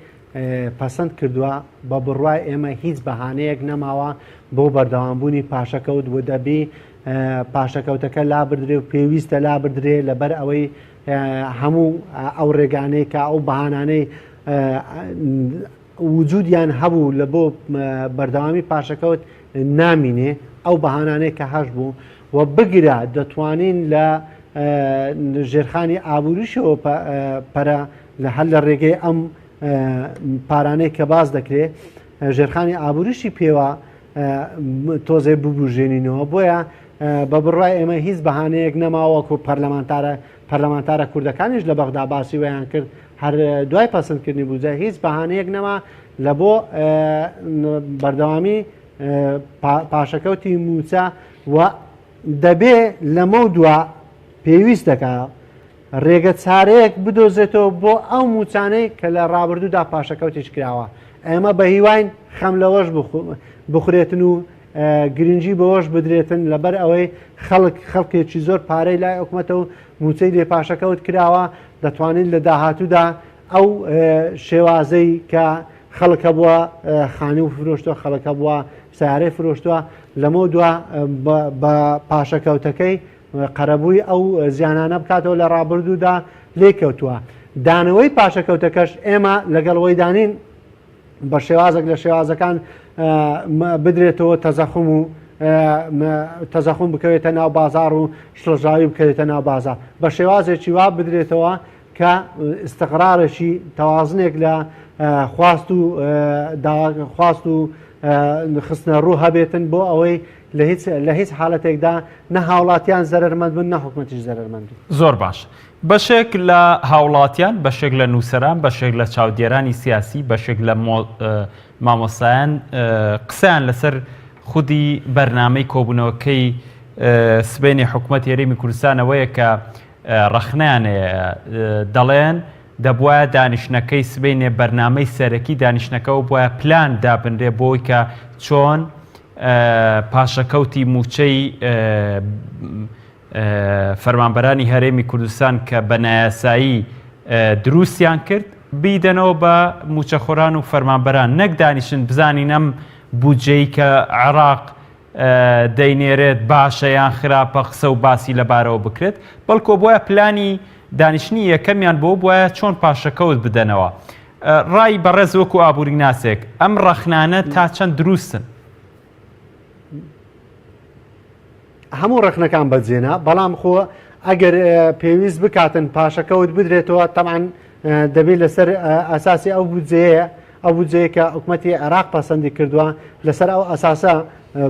پەسەند کردووە، بە بڕوای ئێمە هیچ بەهانەیەک نەماوە بۆ بەردەوامبوونی پاشەکەوت و دەبی پاشەکەوتەکە لابدرێ و پێویستە لابدرێ لەبەر ئەوەی هەموو ئەو ڕێگانەی کە ئەو بەهانانەی وجودیان هەبوو لە بۆ بەردەوامی پاشەکەوت نامینێ ئەو بەهانانەی کە هەش بوو و بگرە دەتوانین لە ژێرخانی ئابووریشەوە پەرە لە هەر لە ڕێگەی ئەم پارانەی کە باس دەکرێ ژێرخانی ئابووریشی پێوە تۆزێ ببوژێنینەوە بۆیە بە بڕای ئێمە هیچ بەهانەیەک نەماوەکو پەرلەمانتارە پەرلەمانتارە کوردەکانیش لە بەغدا باسی ویان کرد هەر دوای پەسەندکردنی بودجە هیچ بەهانەیەک نەما لە بۆ بەردەوامی پاشەکەوتی موچە و دەبێ لەمە دوا پێویست دەکا ڕێگە چارەیەک بدۆزێتەوە بۆ ئەو موچانەی کە لە ڕابردوودا پاشەکەوتیش کراوە ئێمە بە هیواین خەم لەوەش بخورێتن و گرنگی بەوەش بدرێتن لەبەر ئەوەی خەڵک خەڵکێکی زۆر پارەی لای حکومەتە و موچەی لێ پاشەکەوت کراوە دەتوانین لە داهاتوودا ئەو شێوازەی کە خەڵک هەبووە خانوو فرۆشتووە خەڵک هەبووە سیارەی فرۆشتووە لەمە دوا بە پاشەکەوتەکەی قەرەبووی ئەو زیانانە بکاتەوە لە ڕابردوودا لێ کەوتووە دانەوەی پاشەکەوتەکەش ئێمە لەگەڵ وەیدانین بە شێوازێک لە شێوازەکان بدرێتەوە تەزەخم و تەزەخم بکەوێتە ناو بازار و شڵەژاوی بکەوێتە ناو بازار بە شێوازێکی وا بدرێتەوە کە ئیستقرارێکی تەوازنێک لە خواست و خواست و خستنە ڕوو هەبێتن بۆ ئەوەی لە هیچ لە هیچ حالەتێکدا نە هاوڵاتیان زەرمەند بن نە حکومەتیش زەرمەند بن. زۆر باش بەشێک لە هاوڵاتیان، بەشێک لە نووسەران، بەشێک لە چاودێرانی سیاسی، بەشێک لە مامۆستایان قسەیان لەسەر خودی بەرنامەی کۆبوونەوەکەی سبەینێ حکومەتی هەرێمی کوردستان ئەوەیە کە ڕەخنەیان هەیە دەڵێن دەبوایە دانیشتنەکەی سبەینێ بەرنامەی سەرەکی دانیشتنەکەەوە بواە پلان دابنرێ بۆی کە چۆن پاشەکەوتی مووچەی فەرمانبەرانی هەرێمی کوردستان کە بە نایاسایی دروستیان کرد بیدەنەوە بە موچەخۆران و فەرمانبەران نەک دانیشن بزانین ئەم بودجەی کە عێراق دەینێرێت باشە یان خراپە قسە و باسی لەبارەوە بکرێت بەڵکۆ بۆیە پلانی دانیشتنی یەکەمیان بۆ بواە چۆن پاشەکەوت بدەنەوە. ڕای بەڕێز وەکو ئابووریناسێک ئەم ڕەخنانە تا چەند دروستن؟ هەموو ڕەخنەکان بەجێنە، بەڵام خۆ ئەگەر پێویست بکاتن پاشەکەوت بدرێتەوە تەبعەن دەبێت لەسەر ئەساسی ئەو بودجەیە ئەو بودجەیە کە حکومەتی عێراق پەسەندی کردووە لەسەر ئەو ئەساسە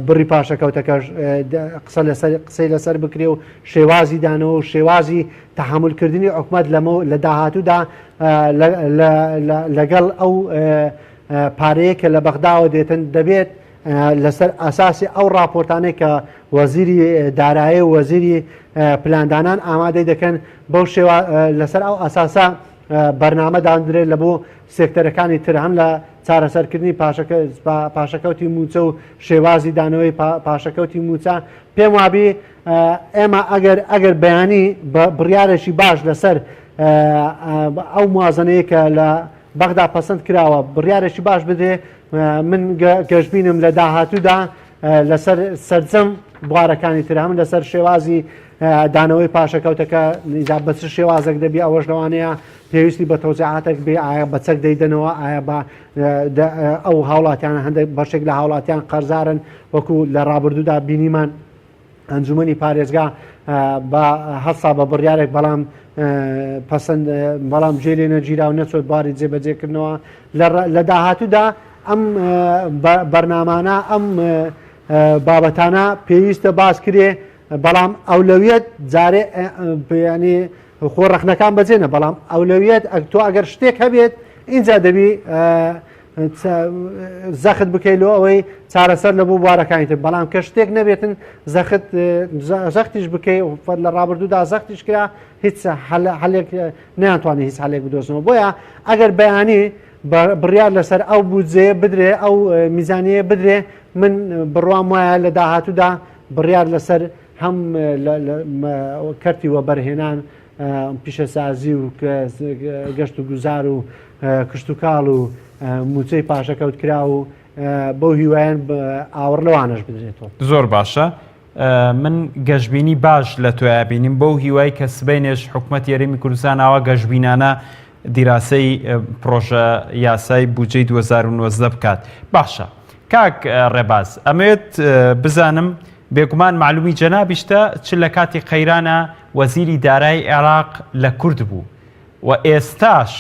بڕی پاشەکەوتەکەش قسە لەسەر قسەی لەسەر بکرێ و شێوازی دانەوە و شێوازی تەحەمولکردنی حکومەت لەمە لە داهاتوودا لەگەڵ ئەو پارەیە کە لە بەغداوە دێتن دەبێت لەسەر ئەساسی ئەو ڕاپۆرتانەی کە وەزیری دارایی و وەزیری پلاندانان ئامادەی دەکەن بەو شێوە لەسەر ئەو ئەساسە بەرنامە داندرێت لە بۆ سێکتەرەکانی تر هەم لە چارەسەرکردنی پاشەکەوتی موچە و شێوازی دانەوەی پاشەکەوتی موچە پێم وابی ئێمە ئەگەر ئەگەر بەیانی بڕیارێکی باش لەسەر ئەو موازنەیە کە لە بەغدا پەسەند کراوە بڕیارێکی باش بدرێ من گەشبینم لە داهاتوودا لەسەر سەرجەم بوارەکانی تر هەم لەسەر شێوازی دانەوەی پاشەکەوتەکە ئیجا بە چ شێوازێک دەبی ئەوەش لەوانەیە پێویستی بە تەوزیعاتێک بێ ئایا بە چەک دەیدەنەوە ئایا بە ئەو هاوڵاتیان هەندێک بەشێک لە هاوڵاتیان قەرزارن وەکو لە ڕابردوودا بینیمان ئەنجومەنی پارێزگا بە هەستا بە بڕیارێک بەڵام پەسەند بەڵام جێ لێ نەگیرا و نەچۆت باری جێبەجێکردنەوە لە داهاتوودا ئەم بەرنامانە ئەم بابەتانە پێویستە باس کرێ بەڵام ئەولەویەت جارێ ینی خۆ ڕەخنەکان بەجێنە بەڵام ئەولەویەت تۆ ئەگەر شتێک هەبێت اینجا دەبی زەخت بکەیت لۆ ئەوەی چارەسەر لە بۆ بوارەکانی تر بەڵام کە شتێک نەبێتن زەخت زەختیش بکەی لە ڕابردوودا زەختیش کرا هیچ حلێک نیانتوانی هیچ حلێک بدۆزنەوە بۆیە ئەگەر بەیانی بڕیار لەسەر ئەو بودجەیە بدرێ ئەو میزانیە بدرێ من بڕوام وایە لە داهاتوودا بڕیار لەسەر هەم کەرتی وەبەرهێنان پیشەسازی و گەشت و گوزار و کشتوکاڵ و مووچەی پاشەکەوتکراو و بەو هیوایەن ئاوڕ لەوانەش بدرێتەوە. زۆر باشە من گەشبینی باش لە تۆیا بینیم بەو هیوای کە سبەینێش حکومەتی هەرێمی کوردستان ئاوا گەشبینانە دیراسەی پڕۆژە یاسای بودجەی 2019 بکات باشە کاک ڕێباز ئەمەوێت بزانم بێگومان معلومی جەنابیشتە چ لە کاتی قەیرانە وەزیری دارای عێراق لە کورد بوو و ئێستاش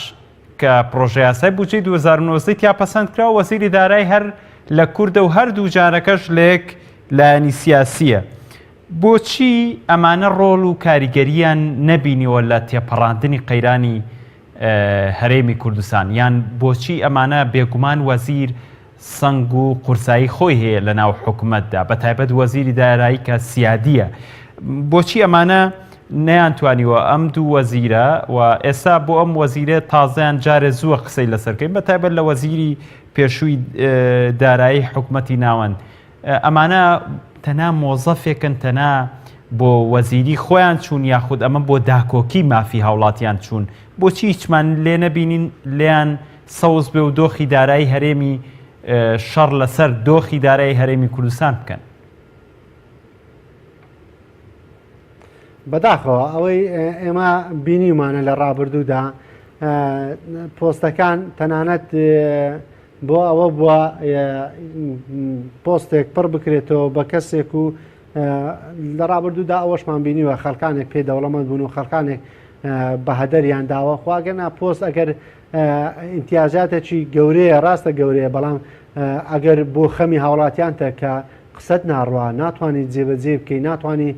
کە پڕۆژەیاسای بودجەی 2019 تیا پەسەند کرا وەزیری دارای هەر لە کوردە و هەردوو جارەکەش لە یەک لایەنی سیاسیە. بۆچی ئەمانە ڕۆڵ و کاریگەریان نەبینیوە لە تێپەڕاندنی قەیرانی هەرێمی کوردستان یان بۆچی ئەمانە بێگومان وەزیر سەنگ و قورسایی خۆی هەیە لە ناو حکومەتدا بە تایبەت وەزیری دارایی کە سیادیە بۆچی ئەمانە نەیانتوانیوە ئەم دوو وەزیرە و ئێستا بۆ ئەم وەزیرە تازەیان جارێ زووە قسەی لەسەرکەین بە تایبەت لە وەزیری پێشووی دارایی حکومەتی ناوەند ئەمانە تەنها مۆزەفێکن تەنها بۆ وەزیری خۆیان چوون یاخود ئەمە بۆ داکۆکی مافی هاوڵاتیان چوون بۆچی هیچمان لێ نەبینین لێیان سەوز بێ و دۆخی دارایی هەرێمی شەڕ لەسەر دۆخی دارایی هەرێمی کوردستان بکەن؟ بەداخەوە ئەوەی ئێمە بینیمانە لە ڕابردوودا پۆستەکان تەنانەت بۆ ئەوە بووە پۆستێک پڕ بکرێتەوە بە کەسێک و لە ڕابردوودا ئەوەشمان بینیوە خەڵکانێک پێ دەوڵەمەند بوون و خەڵکانێک بە هەدەریان داوە خواگەنا پۆست ئەگەر ئیمتیازاتێکی گەورەیە ڕاستە گەورەیە بەڵام ئەگەر بۆ خەمی هاوڵاتیانتە کە قسەت ناڕوا ناتوانانی جێبەجێ بکەی ناتوانانی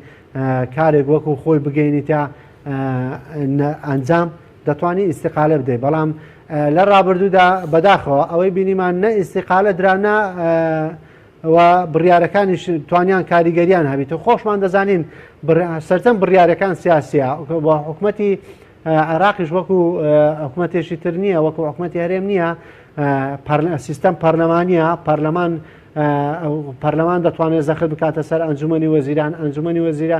کارێک وەکو خۆی بگەینی تا ئەنجام دەتوانی ئیستیقالە بدەی بەڵام لە ڕابردوودا بەداخەوە ئەوەی بینیمان نە ئیستیقالە درا نە و بڕیارەکانیش توانیان کاریگەریان هەبیت و خۆشمان دەزانین سەرجەم بڕیارەکان سیاسیە و حکومەتی عێراقیش وەکو حکومەتێکی تر نییە وەکو حکومەتی هەرێم نییە سیستەم پەرلەمانیە پەرلەمان پەرلەمان دەتوانێت زەخت بکاتە سەر ئەنجومەنی وەزیران ئەنجومەنی وەزیرە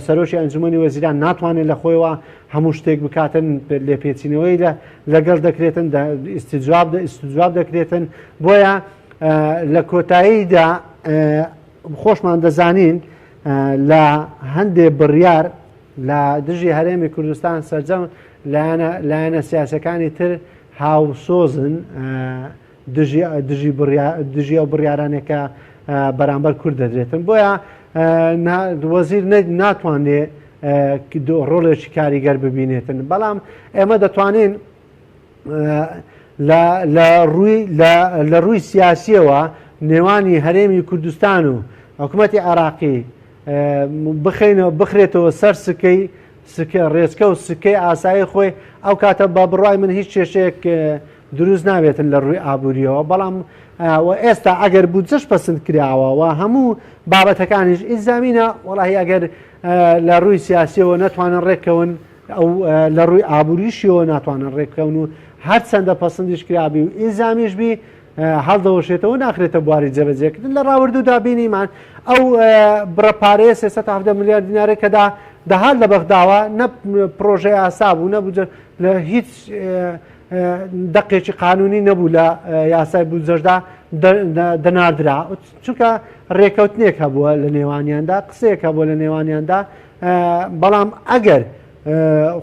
سەرۆکی ئەنجومەنی وەزیران ناتوانێت لە خۆیەوە هەموو شتێک بکاتن لێپێچینەوەی لە لەگەڵ دەکرێتن ئیسیجواب ئیسیجواب دەکرێتن بۆیە لە کۆتاییدا خۆشمان دەزانین لە هەندێ بڕیار لە دژی هەرێمی کوردستان سەرجەم لایەنە لایەنە سیاسەکانی تر هاوسۆزن دژی دژی دژی ئەو بڕیارانێک کە بەرامبەر کورد دەدرێتن بۆیە وەزیر ناتوانێ ڕۆڵێکی کاریگەر ببینێتن بەڵام ئێمە دەتوانین لە ڕووی سیاسیەوە نێوانی هەرێمی کوردستان و حکوومەتی عێراقی بخینەوە بخرێتەوە سەر سکەی سکە ڕێچکە و سکەی ئاسایی خۆی ئەو کاتە بە بڕای من هیچ کێشەیەک دروست نابێتن لە ڕووی ئابووریەوە بەڵام ئێستا ئەگەر بودجەش پەسند کراوە و هەموو بابەتەکانیش ئیزامینە وەڵی ئەگەر لە ڕووی سیاسیەوە نەتوانن ڕێککەون ئەو لە ڕووی ئابووریشیەوە ناتوانن ڕێککەون و هەرچەندە پەسەندیش کرابی و ئیلزامیش بی هەڵدەوەشێتەوە ناخرێتە بواری جێبەجێکردن لە ڕاوردوودا بینیمان ئەو بڕە پارەیە 317 ملیار دینارێک کەدا دەهات لە بەغداوە نە پرۆژە یاسا بوو نەبوو لە هیچ دەقێکی قانونی نەبوو لە یاسای بودجەشدا دەناردرا چونکە ڕێکەوتنێک هەبووە لە نێوانیاندا قسەیەک هەبووە لە نێوانیاندا بەڵام ئەگەر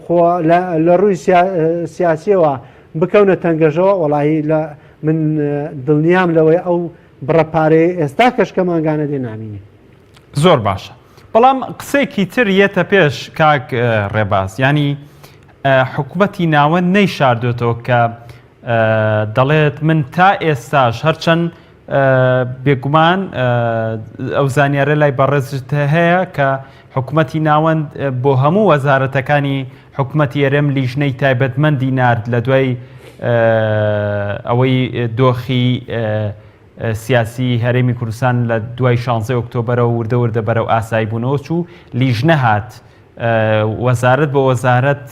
خۆ لە ڕووی سیاسیەوە بکەونە تەنگەژەوە وەڵی لە من دڵنیام لەوەی ئەو بڕە پارەیە ئێستا کەشکە مانگانە دێ نامینێ. زۆر باشە بەڵام قسەیەکی تر یەتە پێش کاک ڕێباز ینی حکوومەتی ناوەند نەیشاردۆتەوە کە دەڵێت من تا ئێستاش هەرچەند بێگومان ئەو زانیارە لای بەڕێزت هەیە کە حکوومەتی ناوەند بۆ هەموو وەزارەتەکانی حکوومەتی هەرێم لیژنەی تایبەتمەندی نارد لە دوای ئەوەی دۆخی سیاسی هەرێمی کوردستان لە دوای 16 ئۆکتۆبەرەوە وردە وردە بەرەو ئاسایی بوونەوە چوو لیژنە هات وەزارەت بە وەزارەت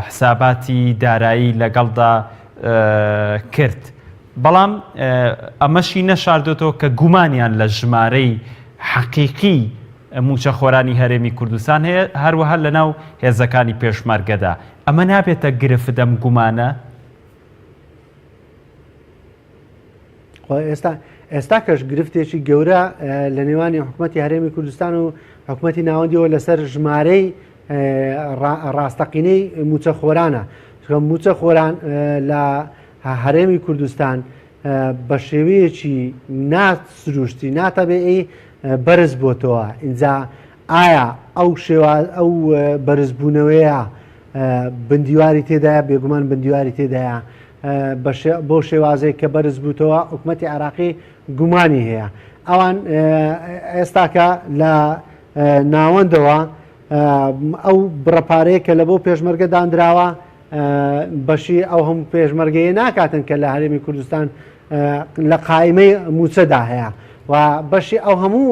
حساباتی دارایی لەگەڵدا کرد بەڵام ئەمەشی نەشاردۆتەوە کە گومانیان لە ژمارەی حەقیقی موچەخۆرانی هەرێمی کوردستان هەیە هەروەها لەناو هێزەکانی پێشمەرگەدا ئەمە نابێتە گرفت ئەم گومانە؟ ئێستا ئێستا کەش گرفتێکی گەورە لە نێوانی حکوومەتتی هەرێمی کوردستان و حکوومەتتی ناوەندیەوە لەسەر ژمارەی ڕاستەقینەی موچەخۆرانە موچەخۆران لە هەرێمی کوردستان بە شێوەیەکی ناسروشتی ناتەبیعی بەرز بۆتەوە اینجا ئایا ئەو شێوا ئەو بەرزبوونەوەیە بندیواری تێدایە بێگومان بندیواری تێدایە بەو شێوازەی کە بەرز بووتەوە حکوومەتتی عراقی گومانی هەیە ئەوان ئێستاکە لە ناوەندەوە ئەو بڕە پارەیە کە لە بۆ پێشمەرگە دانراوە بەشی ئەو هەموو پێشمەرگەیە ناکاتن کە لە هەرێمی کوردستان لە قایمەی موچەدا هەیە و بەشی ئەو هەموو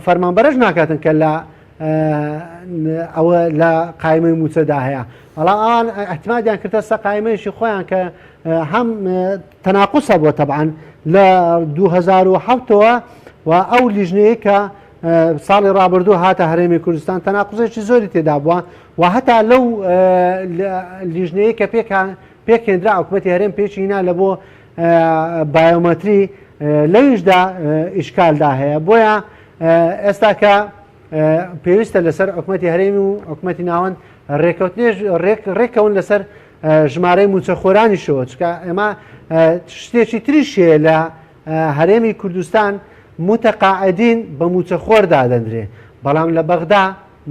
فەرمانبەرەش ناکاتن کە لە ئەوە لە قایمەی موچەدا هەیە بەڵام ئەوان احتمادیان کردە سە قایمەیەکی خۆیان کە هەم تەناقوس هەبووە تەبعەن لە 2007ەوە و ئەو لیژنەیە کە ساڵی ڕابردوو هاتە هەرێمی کوردستان تەناقوزێکی زۆری تێدا بووە و هەتا لەو لیژنەیە کە پێکهێنرا حکوومەتی هەرێم پێچی هینا لە بۆ بایۆمەتری لەویشدا ئیشکالدا هەیە بۆیە ئێستا کە پێویستە لەسەر حکوومەتی هەرێمی و حکوومەتی ناوەند ڕێکەوتنێژ ڕێکەون لەسەر ژمارەی موچەخۆرانیشەوە چکە ئێمە شتێکی تریش هەیە لە هەرێمی کوردستان متقاعدین بە موچەخۆر دادەندرێ بەڵام لە بەغدا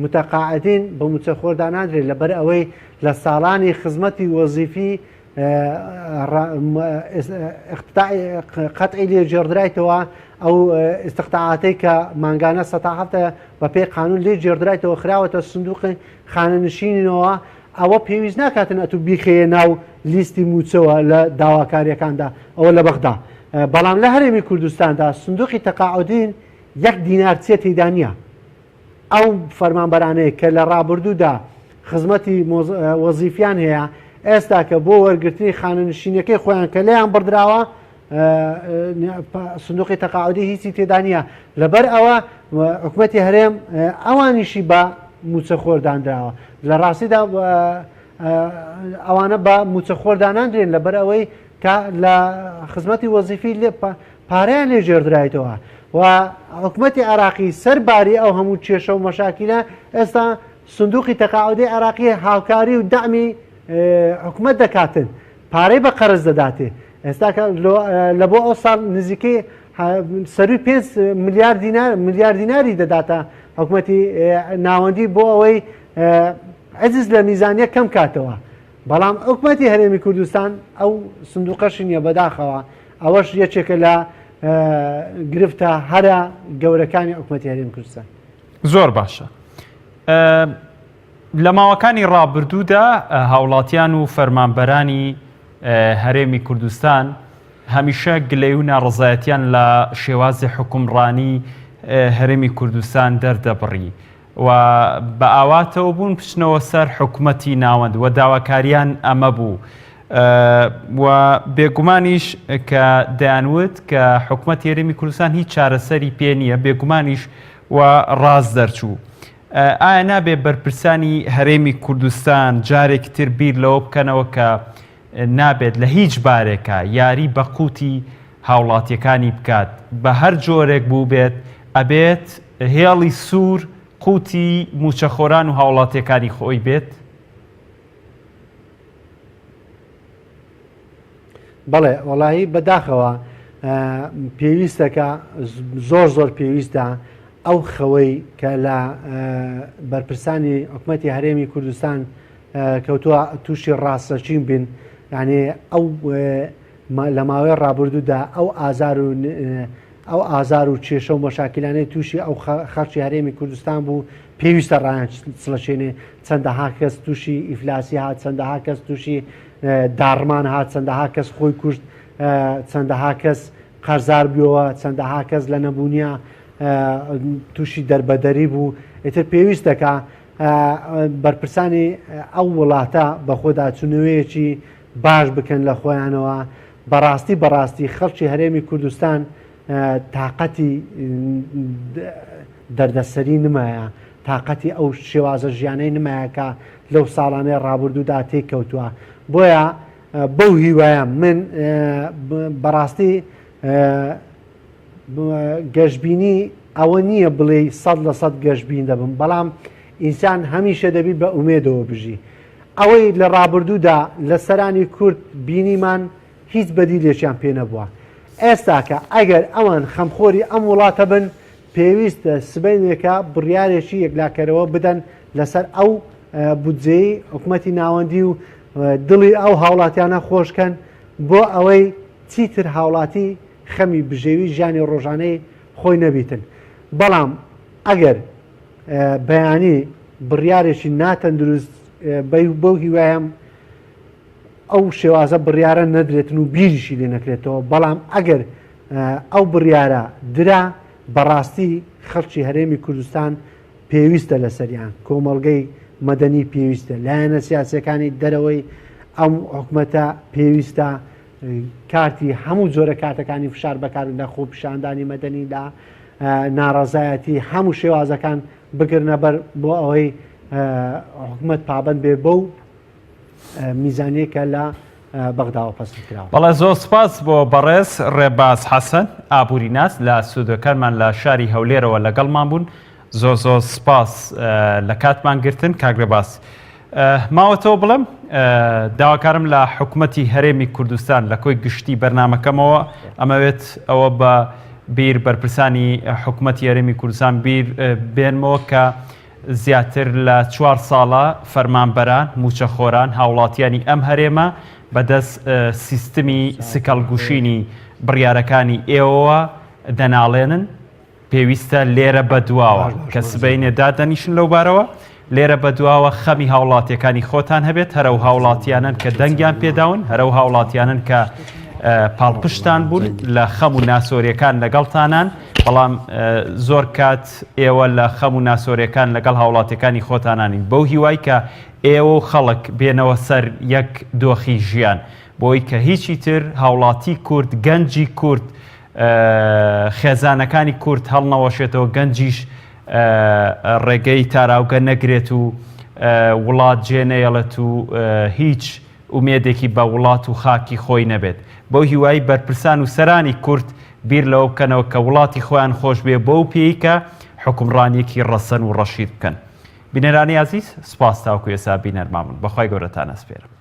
متقاعدین بە موچەخۆر دانادرێت لەبەر ئەوەی لە ساڵانی خزمەتی وەزیفی قەتعی لێ گێڕدرایتەوە ئەو ئیستقتاعاتەی کە مانگانە سەتا هەفتە بە پێی قانون لێ گێڕدرایتەوە خراوەتە سندوقی خانەنشینەوە ئەوە پێویست ناکاتن ئەتوو بیخەیە ناو لیستی مووچەوە لە داواکاریەکاندا ئەوە لە بەغدا بەڵام لە هەرێمی کوردستاندا سندوقی تەقاعدین یەک دینار چیە تێدا نییە ئەو فەرمانبەرانەی کە لە ڕابردوودا خزمەتی وەزیفیان هەیە ئێستا کە بۆ وەرگرتنی خانەنشینەکەی خۆیان کە لێیان بڕدراوە سندوقی تەقاعدی هیچی تێدا نییە لەبەر ئەوە حکوومەتی هەرێم ئەوانیشی بە موچەخۆر دانراوە لە ڕاستیدا ئەوانە بە موچەخۆر داناندرێن لەبەر ئەوەی کە لە خزمەتی وەزیفی لێ پارەیان لێ ژێردرایتەوە و حکوومەتی عراقی سەر باری ئەو هەموو کێشە و مەشاکیلە ئێستا سندوقی تەقاعدی عراقی هاوکاری و دەعمی حکومەت دەکاتن پارەی بە قەرز دەداتێ ئێستا لە بۆ ئەو ساڵ نزیکەی سەروی 5 ملیار دینار ملیار دیناری دەداتە حکومەتی ناوەندی بۆ ئەوەی عجز لە میزانیە کەم کاتەوە بەڵام حکومەتی هەرێمی کوردستان ئەو سندوقەشی نییە بەداخەوە ئەوەش یەکێکە لە گرفتە هەرە گەورەکانی حکومەتی هەرێمی کوردستان. زۆر باشە. لە ماوەکانی ڕابردوودا هاوڵاتیان و فەرمانبەرانی هەرێمی کوردستان هەمیشە گلەی و ناڕەزایەتیان لە شێوازی حکومڕانی هەرێمی کوردستان دەردەبڕی و بە ئاواتەوە بوون بچنەوە سەر حکومەتی ناوەند و داواکاریان ئەمە بوو و بێگومانیش کە دەیانوت کە حکومەتی هەرێمی کوردستان هیچ چارەسەری پێ نییە بێگومانیش و ڕاست دەرچوو. ئایا نابێ بەرپرسانی هەرێمی کوردستان جارێکی تر بیر لەوە بکەنەوە کە نابێت لە هیچ بارێکا یاری بە قوتی هاوڵاتیەکانی بکات بە هەر جۆرێک بووبێت ئەبێت هێڵی سوور قوتی موچەخۆران و هاوڵاتیەکانی خۆی بێت؟ بەڵێ وەڵاهی بەداخەوە پێویستەکە زۆر زۆر پێویستە ئەو خەوەی کە لە بەرپرسانی حکومەتی هەرێمی کوردستان کەوتووە تووشی ڕاستەچین بین یعنی ئەو لە ماوەی ڕابردوودا ئەو ئازار و ئەو ئازار و کێشە و مەشاکیلانەی تووشی ئەو خەڵکی هەرێمی کوردستان بوو پێویستە ڕایان چڵەچێنێ چەندەها کەس تووشی ئیفلاسی هات چەندەها کەس تووشی داڕمان هات چەندەها کەس خۆی کوشت چەندەها کەس قەرزار بووەوە چەندەها کەس لە نەبوونیە تووشی دەربەدەری بوو ئیتر پێویست دەکا بەرپرسانی ئەو وڵاتە بەخۆدا چونەوەیەکی باش بکەن لە خۆیانەوە بەڕاستی بەڕاستی خەڵکی هەرێمی کوردستان تاقەتی دەردەسەری نمایە تاقەتی ئەو شێوازە ژیانەی نمایە کە لەو ساڵانەی ڕابردوودا تێک کەوتووە بۆیە بەو هیوایە من بەڕاستی گەشببینی ئەوە نییە بڵێ سەد لە سەد گەشببین دەبم بەڵام ئینسان هەمیشە دەبی بە ئومێدەوە بژی ئەوەی لە ڕابردوودا لە سەرانی کورد بینیمان هیچ بەدیلێکیان پێ نەبووە. ئێستاکە ئەگەر ئەوان خەمخۆری ئەم وڵاتە بن پێویستە سبەینێکە بڕیارێکی یەکلاکەرەوە بدەن لەسەر ئەو بودجەی حکومەتی ناوەندی و دڵی ئەو هاوڵاتیانە خۆشکەن بۆ ئەوەی چیتر هاوڵاتی خەمی بژێوی ژیانی ڕۆژانەی خۆی نەبیتن. بەڵام ئەگەر بەیانی بڕیارێکی ناتەندروست بەو هیوایەم ئەو شێوازە بڕیارە نەدرێتن و بیریشی لێ نەکرێتەوە بەڵام ئەگەر ئەو بڕیارە درا بەڕاستی خەڵکی هەرێمی کوردستان پێویستە لەسەریان کۆمەڵگەی مەدەنی پێویستە لایەنە سیاسەکانی دەرەوەی ئەم حکومەتە پێویستە کارتی هەموو جۆرە کارتەکانی فشار بەکار لە خۆپیشاندانی مەدەنی لە ناڕەزایەتی هەموو شێوازەکان بگرنە بەر بۆ ئەوەی حکومەت پابند بێ بەو میزانیە کە لە بەغداوە پەسند کراوە. بەڵێ زۆر سپاس بۆ بەڕێز ڕێباز حەسەن ئابووریناس لە ستۆدیۆکانمان لە شاری هەولێرەوە لەگەڵمان بوون زۆر زۆر سپاس لە کاتمان گرتن کاک ڕێباز. ماوەتەوە بڵێم داواکارم لە حکومەتی هەرێمی کوردستان لە کۆی گشتی بەرنمەکەمەوە ئەمەوێت ئەوە بە بیر بەرپرسانی حکومەتی هەرێمی کوردستان بیر بێنمەوە کە زیاتر لە چوار ساڵە فەرمانبەران، مووچەخۆران، هاوڵاتیانی ئەم هەرێمە بەدەست سیستمی سکەڵگوشینی بڕیارەکانی ئێوەوە دەناڵێنن، پێویستە لێرە بەدواوە کە سبەینێ دادەنیشن لەوبارەوە، لێرە بەدواوە خەمی هاوڵاتیەکانی خۆتان هەبێت، هەر ئەو هاوڵاتیانەن کە دەنگیان پێداون، هەر ئەو هاوڵاتیانەن کە پاڵپشتان بوون لە خەم و ناسۆریەکان لەگەڵتانان، بەڵام زۆر کات ئێوە لە خەم و ناسۆریەکان لەگەڵ هاوڵاتیەکانی خۆتانانین بەو هیوای کە ئێوە و خەڵک بێنەوە سەر یەک دۆخی ژیان بۆی کە هیچی تر هاوڵاتی کورد گەنجی کورد خێزانەکانی کورد هەڵنەوەشێتەوە گەنجیش ڕێگەی تاراوگە نەگرێت و وڵات جێ نەیەڵێت و هیچ ئومێدێکی بە وڵات و خاکی خۆی نەبێت. بەو هیوای بەرپرسان و سەرانی کورد بیر لەوە بکەنەوە کە وڵاتی خۆیان خۆش بوێ بەو پێی کە حوکمڕانیەکی ڕەسەن و ڕەشید بکەن. بینەرانی ئازیز سوپاس تاوەکو ئێستا بینەرمان بوون. بەخوای گەورەتان ئەسپێرم.